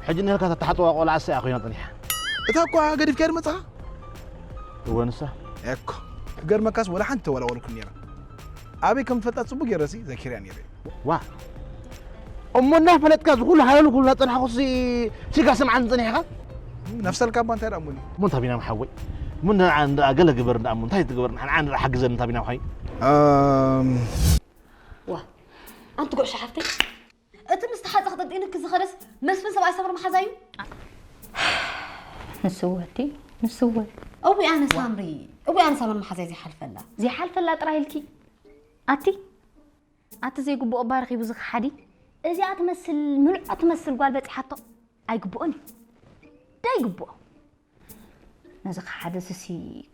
ሕጂ ንህልካ ተተሓፅዋ ቆልዓ ሰያ ኮይና ፀኒሓ እታ እኳ ገዲፍካያ ድመፅኻ እወ ንሳ እኮ ክገርመካስ ወላ ሓንቲ ተወላወልኩ ነይራ ኣበይ ከም ትፈልጣ ፅቡቅ ገይረሲ ዘኪርያ ነይረ ዋ እሞ እናፈለጥካ ዝኩሉ ሃለሉ ኩሉ ናፀናሕኩ ሲጋ ስምዓን ፀኒሕካ ነፍሰልካ እባ እንታይ ደኣ እሞኒ እሞ እንታ ቢና ሓወይ እሞ ንዓ እንዳ ገለ ግበር እንዳ እሞ እንታይ ትግበር ንዓ ንዓ ሓግዘን እንታ ቢና ሓይ ዋ ኣንቲ ጉዕሻ ሓፍተይ እቲ ምስ ተሓፀ ክጠንጢንክ ዝኸደስ መስፍን ሰብኣይ ሰብር መሓዛ እዩ ንስወቲ ንስወ እዊ ኣነ ሳምሪ እዊ ኣነ ሳምሪ መሓዛ ዘይሓልፈላ ዘይሓልፈላ ጥራይ ኢልኪ ኣቲ ኣቲ ዘይግብኦ ባረኺቡ ዝኸሓዲ እዚኣ ትመስል ምልዖ ትመስል ጓል በፂሓቶ ኣይግብኦን እዩ ደይግብኦ ነዚ ከሓደ ስሲ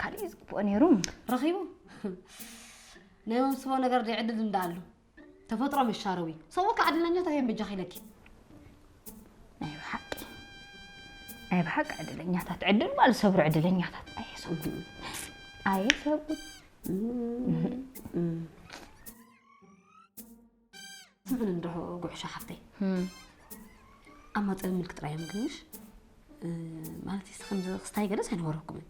ካሊእ ዝግብኦ ነይሩ ረኺቡ ናይ መምስቦ ነገር ደይዕድል እንዳኣሉ ተፈጥሮ መሻረዊ ሰብኡ ከዓ ዕድለኛታት እዮም በጃኺ ኢለኪ ናይ ብሓቂ ናይ ብሓቂ ዕድለኛታት ዕድል ማለት ሰብሩ ዕድለኛታት ኣየሰብ ኣየ ሰብኡት። ስምዕን እንድሖ ጉዕሻ ሓፍተይ። ኣማፀ ምልክ ጥራይ ምግንሽ ማለት ይስ ከምዚ ክስታይ ገለስ ኣይነበረኩምን።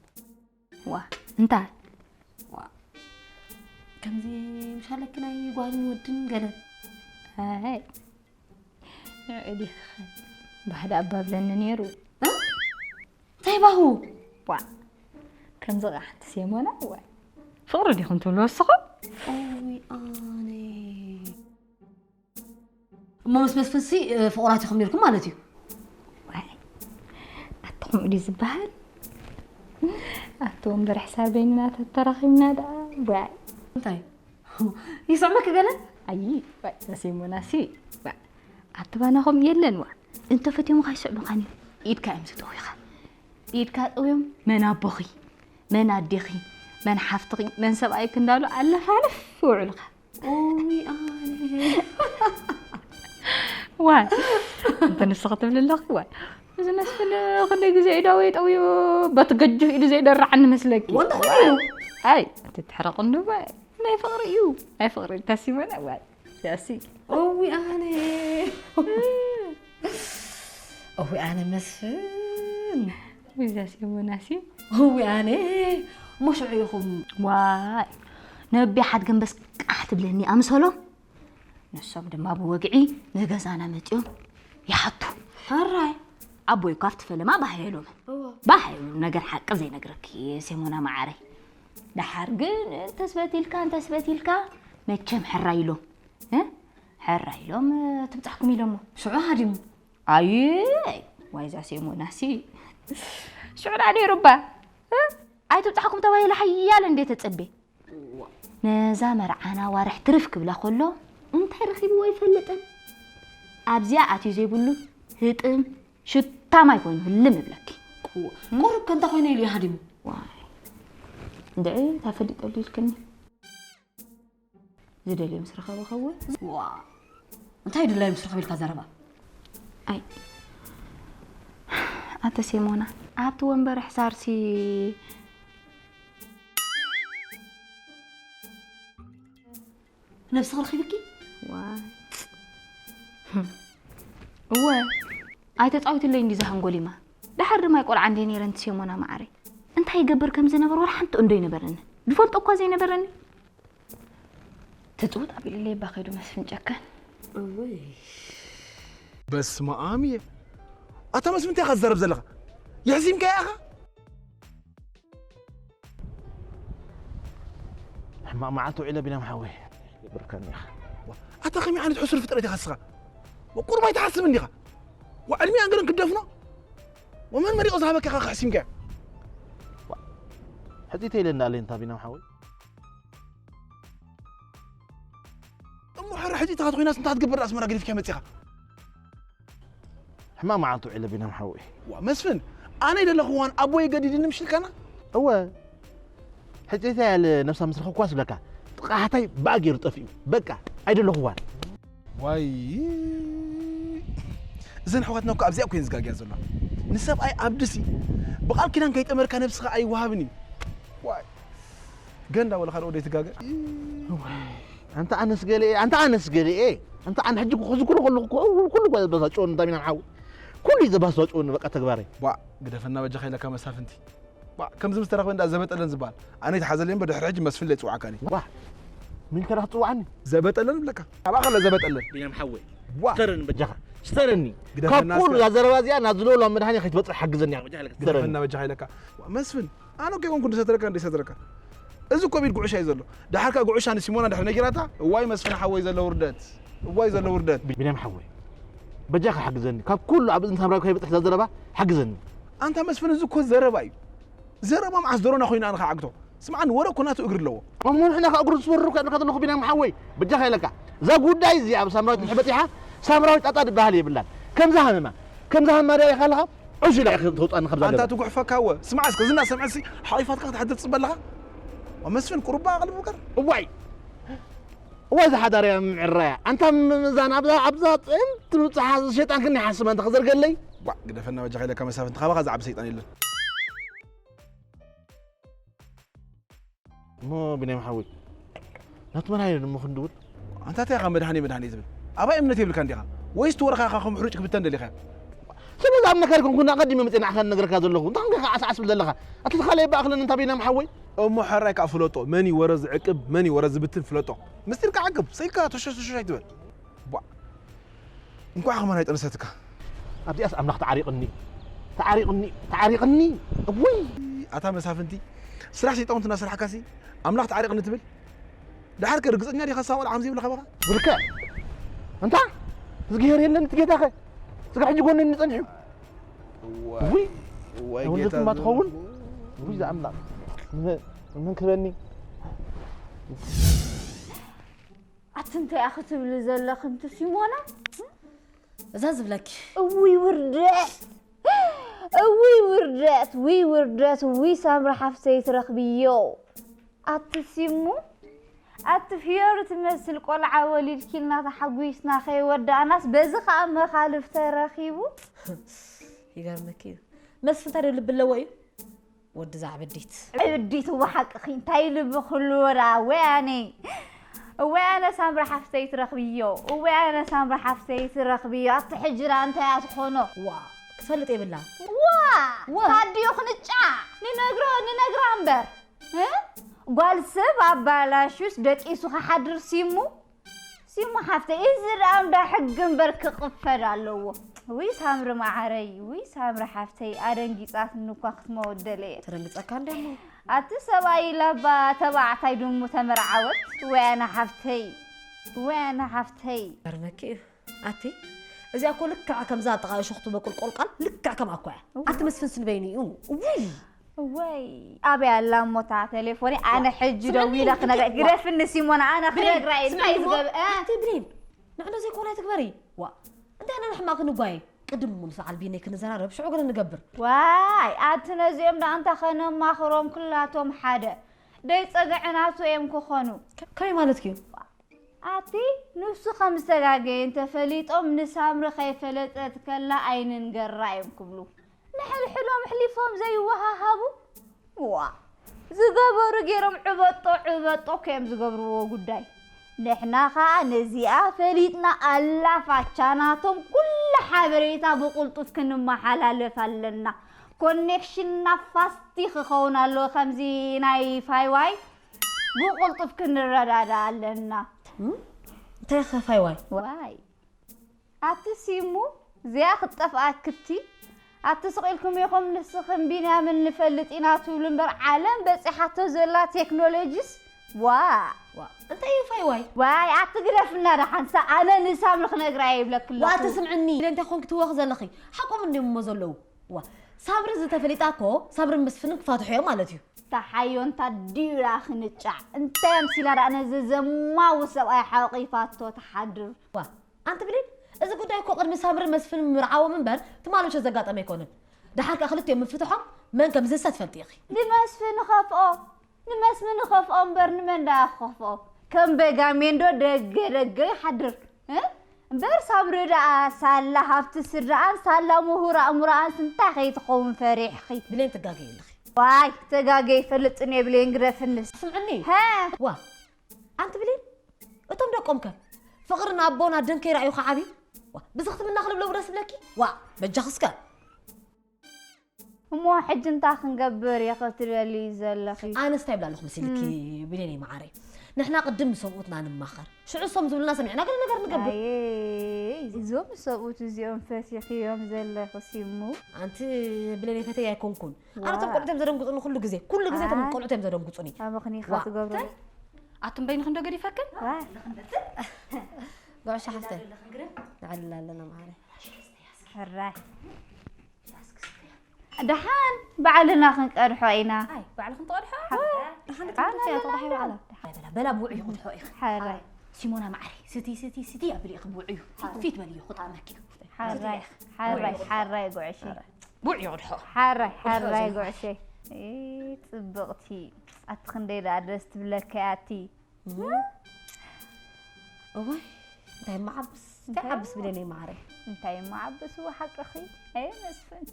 ዋ እንታይ ዋ ከምዚ ምሻለኪ ናይ ጓልን ወድን ገለ ኣይ ንዕኡ ዲኺ ባህሊ ኣባብለኒ ነይሩ እንታይ ባሁ ዋ ከምዚ ቃሕቲ ሴሞና ዋ ፍቕሪ ዲኹም ትብሉ ወስኹ ኣነ እሞ ምስ መስፍንሲ ፍቑራት ኢኹም ነርኩም ማለት እዩ ኣትኹም ድዩ ዝበሃል ኣብቲ ወንበር ሕሳብ በይንና ተተራኺብና ደኣ ጓይ እንታይ ይስዕመኪ ገለ ኣይ ጓይ ተሲሙናሲ ኣብቲ ባናኹም የለን ዋ እንተፈትዮምኻ ይስዕሙኻን እዩ ኢድካ እዮም ዝጠውዩኻ ኢድካ ጠውዮም መን ኣቦኺ መን ኣዴኺ መን ሓፍትኺ መን ሰብኣይኪ እንዳሉ ኣለፋልፍ ይውዕሉኻ ኦይ ኣነ ዋይ እንተ ንስኺ ትብሊ ኣለኺ ዋይ እዚ መስፍን ክንደይ ግዜ ኢዳወይ ጠውዩ በቲ ገጅፍ ኢዱ ዘይደርዓኒ መስለኪ ወንተ ኮይኑ ኣይ እቲ ትሕረቕ እንዱ ዋይ ናይ ፍቕሪ እዩ ናይ ፍቕሪ ተሲመና ዋይ ያሲ ኦይ ኣነ ኦይ ኣነ መስፍን ዊዛ ሲሞናሲ ኦይ ኣነ ሞሽዑ ኢኹም ዋይ ነቢ ሓድገን በስ ቃሕ ትብለኒ ኣምሰሎም ንሶም ድማ ብወግዒ ንገዛና መፂኦም ይሓቱ ሕራይ ኣቦይ እኳ ኣብቲ ፈለማ ባህ የሎምን ባህ የሎም ነገር ሓቂ ዘይነግረኪ ሴሞና መዓረይ ደሓር ግን እንተስበት ኢልካ እንተስበት ኢልካ መቸም ሕራይ ኢሎም ሕራይ ኢሎም ትብፃሕኩም ኢሎሞ ሽዑ ሃዲሙ ኣይ ዋይዛ ሴሞናሲ ሽዑ ዳ ነይሩ እባ ኣይትብፃሕኩም ተባሂለ ሓያለ እንዴ ተፀቤ ነዛ መርዓና ዋርሕ ትርፍ ክብላ ከሎ እንታይ ረኺብዎ ኣይፈልጥን ኣብዚኣ ኣትዩ ዘይብሉ ህጥም ሽታ ማይ ኮይኑ ህልም ይብለኪ ቁሩብ ከ እንታይ ኮይኑ ኢሉ ይሃዲሙ እንድዒ ታፈልጠሉ ኢልክኒ ዝደልዮ ምስ ረኸበ ኸውን ዋ እንታይ ድላይ ምስ ረኸበ ኢልካ ዘረባ ኣይ ኣተ ሴሞና ኣብቲ ወንበር ሕሳርሲ ነብስኺ ረኺብኪ እወ ኣይተፃዊትለይ እንዲ ዝሃንጎሊማ ደሓር ድማ ይቆልዓ እንደ ነይረ እንት ሴሞና ማዓረይ እንታይ ይገብር ከም ዝነበር ወላ ሓንቲ እንዶ ይነበረኒ ዝፈልጦ እኳ ዘይነበረኒ ትፅውት ኣቢልለይ ባኸዱ መስፍን ጨካን በስመ ኣብ እየ ኣታ መስፍን እንታይ ኢኻ ትዛረብ ዘለኻ የሕዚምካያ ኢኻ ሕማቕ መዓልቲ ውዒለ ቢንያም ሓወይ ይገብርከኒ ኢኻ ኣታ ከመይ ዓይነት ሕሱር ፍጥረት ኢኻ ስኻ ቁሩብ ኣይትሓስብን ዲኻ ዕድሚኣን ገለን ክትደፍኖ ወመን መሪቑ ዝሃበካ ኢኻ ክሕሲምካዮ ሕፂተ ኢለ እንዳለይ እንታ ቢንያም ሓወይ እሞ ሕረ ሕፂ ኢኻ ትኾይናስ እንታይ ክትገብር ኣስመራ ገዲፍካዮ መፂኻ ሕማቕ መዓልቲ ውዒለ ቢንያም ሓወይ ዋ መስፍን ኣነ ይደለኹ እዋን ኣቦይ ገዲድኒ ምሽልካና እወ ሕፅየታ ያለ ነብሳ ምስ ረኸብኳ ስብለካ ጥቓሓታይ ብኣ ገይሩ ጠፊኡ በቃ ኣይደለኹ እዋን ዋይ እዘን ኣሕዋትና እኮ ኣብዚኣ ኮይን ዝጋግያ ዘሎ ንሰብኣይ ኣብድሲ ብቓል ኪዳን ከይጠመርካ ነብስኻ ኣይወሃብን እዩ ዋይ ገንዳ ወላ ካልኦ ደይትጋገ ኣንታ ኣነስ ገለኤ ኣንታ ኣነስ ገለኤ ኣንታ ኣነ ሕጂ ክዝክሮ ከለኹ ኩሉ ዘባሳጭወኒ እንታይ ሚና ሓዊ ኩሉ ዘባሳጭወኒ በቃ ተግባረይ ቧ ግደፈና በጃኻ ኢለካ መሳፍንቲ ቧ ከምዚ ምስ ተረኽበ እንዳ ዘበጠለን ዝበሃል ኣነ ይትሓዘለይ እምበር ድሕሪ ሕጂ መስፍን ለይፅዋዕካኒ ቧ ምን ከዳ ክትፅዋዕኒ ዘበጠለን ብለካ ኣብኣ ከለ ዘበጠለን ቢንያም ሓወይ ዋ ስተረኒ በጃኻ ስተረኒ ካብ ግደፈና ኩሉ እስከ። እዛ ዘረባ እዚኣ ናብ ዝለውላ መድሃኒ ከይትበፅሕ ሓግዘኒ በጃኻ ኢለካ ስተረኒ ግደፈና በጃኻ ኢለካ ዋ መስፍን ኣነ እኮ ይኮንኩ እንድሰትረካ እንድሰትረካ እዚ እኮ ቢድ ጉዕሻ እዩ ዘሎ ደሓርካ ጉዕሻ ንሲሞና ድሕሪ ነጊራታ እዋይ መስፍን ሓወይ ዘሎ ውርደት እዋይ ዘሎ ውርደት ቢንያም ሓወይ በጃኻ ሓግዘኒ ካብ ኩሉ ኣብ እዝኒ ሳምራዊ ከይበፅሕ እዛ ዘረባ ሓግዘኒ ኣንታ መስፍን እዚ እኮ ዘረባ እዩ ዘረባ መዓስ ደሮና ኮይና ንኸዓግቶ ስምዓኒ ወረ እኮ ናቱ እግሪ ኣለዎ እሞ ንሕና ከ እግሩ ዝስበሩ ከ ኣለካ ዘለኹ ቢንያም ሓወይ በጃኻ ኢለካ እዛ ጉዳይ እዚኣ ኣብ ሳምራዊት እንድሕር በፂሓ ሳምራዊት ጣጣ ዝበሃል የብላን ከምዛ ሃመማ ከምዛ ሃመማ ዲኣ ኢኻ ኣለኻ ዕሽ ኢላ ኢኻ ተውፃኒ ካብዛ ኣንታ ገዛ ትጉሕፈካ እወ ስማዕ እስከ ዝና ሰምዐሲ ሓቒፋትካ ክትሓድር ትፅበ ኣለኻ መስፍን ቁሩባ ኣቕልብ እምበር እዋይ እዋይ ዝሓዳር እያ ምዕራያ ኣንታ ምዛን ኣብዛ ኣብዛ ጥንቲ ምብፅሓ ሸጣን ክኒ ሓስብ ኣንታ ክዘርገለይ ዋ ግደፈና በጃኻ ኢለካ መሳፍንቲ ካባኻ ዝዓቢ ሰይጣን የለን እሞ ብንያም ሓወይ፣ ናቱ መድሃኒት እሞ ክንድውል? ኣንታ እንታይ ኢኻ መድሃኒ መድሃኒ ዝብል? ኣባይ እምነት የብልካን ዲኻ? ወይስ እቲ ወረኻኻ ከም ሕሩጭ ክብተን ደሊኻ? ስለዚ ኣብ ነካሪ ኮንኩና ኣቐዲመ መፅእ ንዓኻ ንነግረካ ዘለኹ። እንታይ ኮንካ ዓስዓስ ትብል ዘለኻ? ኣቲ ካልኣይ በኣኽለን እንታ ብንያም ሓወይ? እሞ ሕራይ ከኣ ፍለጦ። መን እዩ ወረ ዝዕቅብ፣ መን እዩ ወረ ዝብትን ፍለጦ። ምስጢርካ ዓቅብ፣ ሰይካ ተሸሽ ተሸሽ ኣይትበል። ቧዕ። እንኳዕ ከማን ኣይጠነሰትካ። ኣብዚኣስ ኣምላኽ ተዓሪቕኒ፣ ተዓሪቕኒ፣ ተዓሪቕኒ። እውይ! ኣታ መሳፍንቲ፣ ስራሕ ሰይጣውንቲ እናሰራሕካሲ ኣምላኽ ተዓሪቕኒ ትብል? ደሓር ከ ርግጸኛ ዲኻ እሳ ቆልዓ ከም ዘይብላ ካባኻ? ብልክዕ። እንታ? እዝግሄር የለን እቲ ጌታኸ? ስጋ ሕጂ ጎነኒ ጸኒሑ። እዋይ፣ ውይ! እዋይ ተወልደት ጌታ እማ ትኸውን? ዘመንኩ። ውይ ዝኣምላኽ። ምን፣ ምን ክበኒ? ኣቲ እንታይ ኢኺ ትብሊ ዘለኺ እንቲ ሲሞና? እዛ ዝብለኪ። እውይ ውርደት! እውይ ውርደት! ውይ ውርደት! ውይ ሳምሪ ሓፍተይ ትረኽብዮ። ኣቲ ሲሙ፣ ኣቲ ፍዮሪ ትመስል ቆልዓ ወሊድኪልና ተሓጒስና ከይወዳእናስ በዚ ኸኣ መኻልፍ ተረኺቡ። ይገርመኪ እዩ። መስፍን እንታይ ደው ልቢ ኣለዎ እዩ? ወዲ እዛ ዕብዲት። ዕብዲት እወ ሓቅኺ፣ እንታይ ልቢ ክህልዎ ደኣ? እወ ኣነ፣ እወ ኣነ ሳምሪ ሓፍተይ ትረኽብዮ፣ እወ ኣነ ሳምሪ ሓፍተይ ትረኽብዮ። ኣቲ ሕጂ ደኣ እንታይ እያ ትኾኖ? ዋ፣ ክፈልጥ የብላን። ዋ፣ ዋ። ታዲኡ ክንጫ፣ ንነግሮ፣ ንነግራ እምበር። እ? ጓል ሰብ ኣባላሹስ ደቂሱ ክሓድር ሲሙ? ሲሙ ሓፍተይ፣ እዚ ደኣ እንዳ ሕጊ እምበር ክቕፈድ ኣለዎ። ውይ ሳምሪ መዓረይ፣ ውይ ሳምሪ ሓፍተይ፣ ኣደንጊጻትኒ እኳ ክትመውት ደለየት። ተደንግጸካ እንደ እሞ። ኣቲ ሰብኣይ ላባ ተባዕታይ ድሙ ተመርዓወት፣ ወይ ኣነ ሓፍተይ፣ ወይ ኣነ ሓፍተይ። ገርመኪ እዩ። ኣቲ፣ እዚኣ እኮ ልክዕ ከምዛ ጥቓ እሾኽ ትበቁል ቆልቋል፣ ልክዕ ከምኣ እኮ እያ። እዋ። ኣቲ መስፍን ስንበይኒ እዩ። ውይ! ወይ ኣበይ ኣላ እሞ እታ ቴሌፎኒ? ኣነ ሕጂ ስምዕኒ፣ ደዊለ ክነግራ። ትብሊ-፣ ግደፍኒ ሲሞና፣ ኣነ ብሌን፣ ክነግራ እየ። እንታይ ስምዕኒ እሞ፣ ዝገብ-፣ እ? ኣቲ ብሌን፣ ንዕና ዘይኮነ ኣይትግበሪ። ዋ፣ እንታይ ኣነ ንሕማቕ ክንጓየ? ቅድም እሞ ምስ በዓል ቢነይ ክንዘራረብ፣ ሽዑ ገለ ንገብር። ዋይ፣ ኣቲ ነዚኦም ደኣ እንታ ከነማኽሮም ክላቶም ሓደ። ደይ ጸግዒ ናቱ እዮም ክኾኑ። ከ-፣ ከመይ ማለትኪ እዩ? ኣቲ ንሱ ከም ዝተጋገየ እንተፈሊጦም ንሳምሪ ከይፈለጠት ከላ ኣይንንገራ እዮም ክብሉ። ንሕድሕዶም ኣሕሊፎም ዘይወሃሃቡ። ዋ፣ ዝገበሩ ገይሮም ዕበጦ ዕበጦ ከዮም ዝገብርዎ ጉዳይ። ንሕና ኸኣ ነዚኣ ፈሊጥና ኣላፋቻ ናቶም ኩሉ ሓበሬታ ብቕልጡፍ ክንመሓላለፍ ኣለና። ኮኔክሽንና ፋስቲ ክኸውን ኣለዎ ከምዚ ናይ ፋይዋይ። ብቕልጡፍ ክንረዳዳእ ኣለና። እም? እንታይ ኸ ፋይዋይ? ዋይ። ኣቲ ሲሙ፣ እዚኣ ክትጠፍኣክቲ። ኣቲ ስቕ ኢልኩም ኢኹም ንስኽን ቢንያምን ንፈልጥ ኢና ትብሉ እምበር ዓለም በጺሓቶ ዘላ ቴክኖሎጂስ፣ ዋ። ዋ፣ እንታይ እዩ ፋይዋይ? ዋይ፣ ኣቲ ግደፍና ደሓንሳ፣ ኣነ ንሳምሪ ክነግራ እየ ይብለኪ ኣለኹ። ዋ፣ ኣቲ ስምዕኒ፣ ኢለ እንታይ ኮንኪ ትህወኺ ዘለኺ? ሓቆም እንዲዮም እሞ ዘለዉ። ዋ፣ ሳምሪ ዝተፈሊጣ እኮ ሳምርን መስፍንን ክፋትሑ እዮም ማለት እዩ። ተሓዮ እንታ ድዩ ደኣ ክንጫዕ? እንታይ ኣምሲላ ደኣ ነዚ ዘማዊ ሰብኣይ ሓቂፋቶ ትሓድር? ዋ፣ ኣንቲ ብሌን፣ እዚ ጉዳይ እኮ ቅድሚ ሳምርን መስፍንን ምምርዓዎም እምበር ትማሊ ምሸት ዘጋጠመ ኣይኮነን። ደሓር ከኣ ክልቲኦም ምፍትሖም መን ከም ዝህሰ ትፈልጢ ኢኺ። ንመስፍን ንኸፍኦ፣ ንመስፍን ንኸፍኦ እምበር ንመን ደኣ ክኸፍኦ? ከም በጋሜንዶ ደገ ደገ ይሓድር። እ? እምበር ሳምሪ ደኣ ሳላ ሃብቲ ስድራኣን ሳላ ምሁር ኣእምሮኣንስ እንታይ ከይትኸውን ፈሪሕኺ? ብሌን ትጋገይ ኣለኺ። ዋይ፣ ተጋገይ ይፈልጥን እየ ብሌን ግደፍንስ። ስምዕኒ። ሀ? ዋ፣ ኣንቲ ብሌን፣ እቶም ደቆም ከ ፍቕሪ ንኣቦን ኣደን ከይረኣዩ ክዓብዩ? ዋ፣ ብዝኽትምና ክልብለቡ ደስ ይብለኪ? ዋ፣ በጃኺ እስከ። እሞ ሕጂ እንታይ ክንገብር ኢኺ ትደልዪ ዘለኺ? ኣነስ እንታይ ይብላ ኣለኹ መሲልኪ እም። ብሌነይ መዓረይ? ንሕና ቅድም ምስ ሰብኡትና ንማኸር። ሽዑ እሶም ዝብሉና ሰሚዕና ገለ ነገር ንገብር። ኣየ፣ እዞም ሰብኡት እዚኦም ፈቲኽዮም ዘለኺ ሲሙ። ኣንቲ ብሌነይ ፈተይ ኣይኮንኩን። ኣነ እቶም ዋ። ቆልዑት እዮም ዘደንግጹኒ ኩሉ ግዜ። ኩሉ ግዜ እቶም ኣይ። ቆልዑት እዮም ዘደንግጹኒ። ኣመኽኒኻ ዋ። ትገብሮ። እንታይ? ኣቱም በይንኹም ዶ ገዲፈክን? ዋ። ጉዕሽ ሓፍተይ። ንዕልል ኣለና መዓረይ። ሕራይ። ደሓን ባዕልና ክንቀድሖ ኢና። ኣይ፣ ባዕልኽን ትቐድሖ? ሓ-፣ ደሓን ኣነ ክትቀድሖ እያ፣ ትቐድሖ ባዕላ። በላ፣ በላ፣ ብውዕዩ ክድሖ ኢኺ። ሓራይ። ሲሞና መዓረይ፣ ስቲ፣ ስቲ፣ ስቲ ኣቢሉ ኢኺ ብውዕዩ። ፊት፣ ፊት በልዮ፣ ክጣመኪ። ሓራይ፣ ሓራይ፣ ሓራይ ጉዕሽ። ብውዕዩ ክድሖ። ሓራይ፣ ሓራይ ጉዕሽ። እ፣ ጽብቕቲ። ኣቲ ክንደይ ደኣ ደስ ትብለካ እያ ኣቲ። እም። እዋይ፣ እንታይ መዓብስ፣ እንታይ እንታይ ዓብስ እሞ? ብለኒ ማዕረ። እንታይ እሞ ዓብስ፣ እወ ሓቅኺ። ኣይ መስፍን።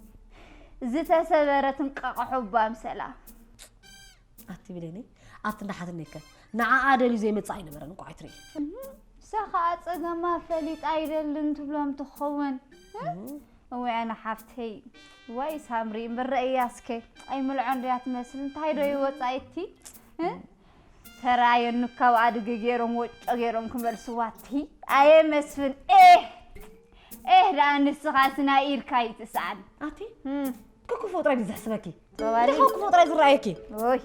ዝተሰበረት እንቃቕሖ እባ ኣምሰላ። ኣቲ ብለኒ፣ ኣቲ እንዳሓትነከ ንዓኣ ደልዩ ዘይመጽእ ኣይነበረን። እንቋዕ ትርኢ። እሳ ኸኣ ጸገማ ፈሊጣ ኣይደልን ትብሎም ትኸውን። እወ ኣነ ሓፍተይ፣ ወይ ሳምሪ እምበር ረእያ እስከ። ኣይምልዖ እንድያ ትመስል። እንታይ ዶ ይወጻ እቲ ተራየኑ ካብ ኣድጊ ገይሮም ወጮ ገይሮም ክመልስዋ እቲ ኣየ መስፍን። ኤህ ኤህ ደኣ ንስኻስ ናይ ኢድካ ይትስኣን። ኣቲ እም፣ ክፉ ጥራይ ድዩ ዝሕስበኪ? ጸባሊ። እንታይ ክፉ ጥራይ ዝረኣየኪ? ኦይ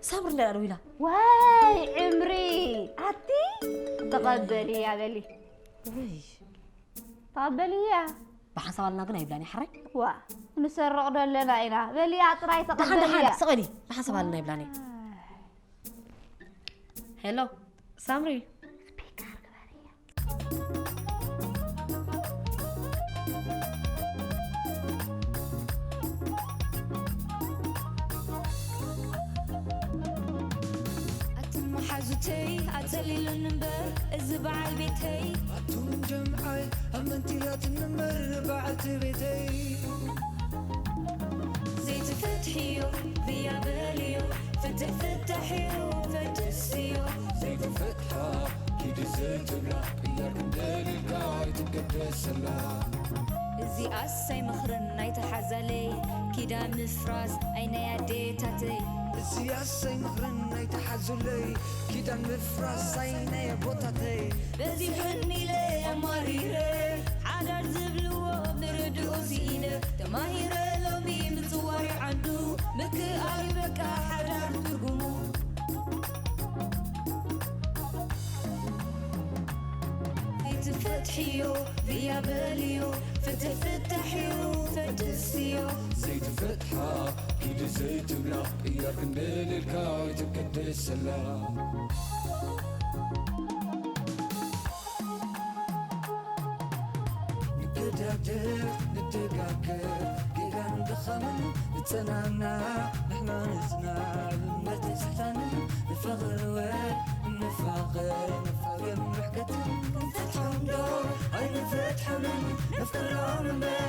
ሳምሪ እንዳ ደው ኢላ። ዋይ ዕምሪ ኣቲ ተቐበልያ በሊ። ወይ ተቐበልያ። ብሓንሳብ ኣለና ግን ኣይብላን እየ ሓራይ። ዋ ንሰርቕ ዶ ኣለና ኢና? በልያ ጥራይ ደሓን ደሓን ተቐበልያ። ስቕ በሊ። ብሓንሳብ ኣለና ኣይብላን እየ። ሄሎ ሳምሪ። ኣትን መሓዙተይ ኣጸሊሉን እምበር እዚ በዓል ቤተይ ኣቱም ጀምዓይ ኣመንቲላትን እምበር በዓልቲ ቤተይ ዘይትፈትሕዮ ብያ በልዮ ፍትሕ ፍታሕዮ ፈትስዮ ዘይትፈትሓ ኪዲ ዘይትብላ ቅያር ክንደልልካ ኣይትገደሰላ እዚኣስ ኣይመኽርን ኣይተሓዛለይ ኪዳን ምፍራስ ኣይናይ ኣዴታተይ እዚኣስ ኣይመኽርን ኣይተሓዙለይ ኪዳን ምፍራስ ኣይናይ ኣቦታተይ በዚሑኒ ኢለ ኣማሪረ ሓዳር ዝብልዎ ምርድኡ ስኢነ ተማሂረ ሎሚ ምጽዋር ዓዱ ምክኣል በቃ ሓዳር ትርጉሙ ዘይትፈትሕዮ ብያ በልዮ ፍትሕ ፍታሕዮ ፈትስዮ ዘይትፈትሓ ኪዲ ዘይትብላ ቅያር ክንደልልካ ኣይትገደሰላ ንገዳደፍ ንደጋገፍ ጌጋን ድኻምን ንጸናና ንሕና ንጽናዕ እምነት ንስሕታንን ንፋቐር ወ ንፋቐር ንፋቐር ምሕከትን ክንፈትሖም ዶ ኣይንፈትሖምን ነፍቅሮም እምበር